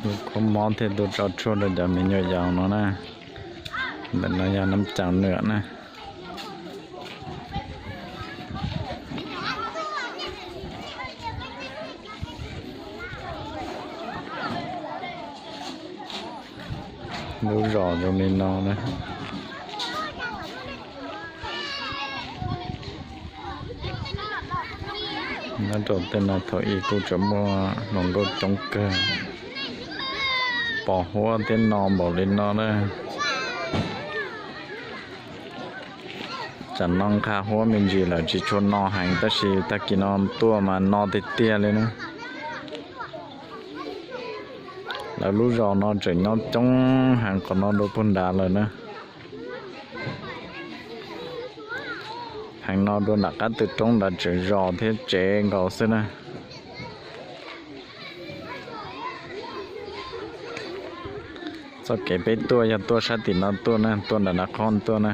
Khaub mob thiaj tuaj tso tshuaj rau cov me nyuam yaus no na. Ntawm no yog Nab Cam Nwam na. Lub zos zoo li no na. Nyob rau tej no thaum ub kuj tseem muaj hluas nkauj coob kawg, pos huab thiab no npaum li no na. Tsam no nqa huab me ntsis lawm tsis tshua no heev tab sis tag kis no tuaj mas no tiag tiag li na. Lawv lub zos no tseem nyob coob heev qhov no dua puag nrad lawm na. Heev no dua nram qab tw roob nrad tseem zos thiab tsev nkaus xwb na. Txoj kev peb tuaj yog tuaj sab tim no tuaj na, tuaj nram nrav qhov tuaj na.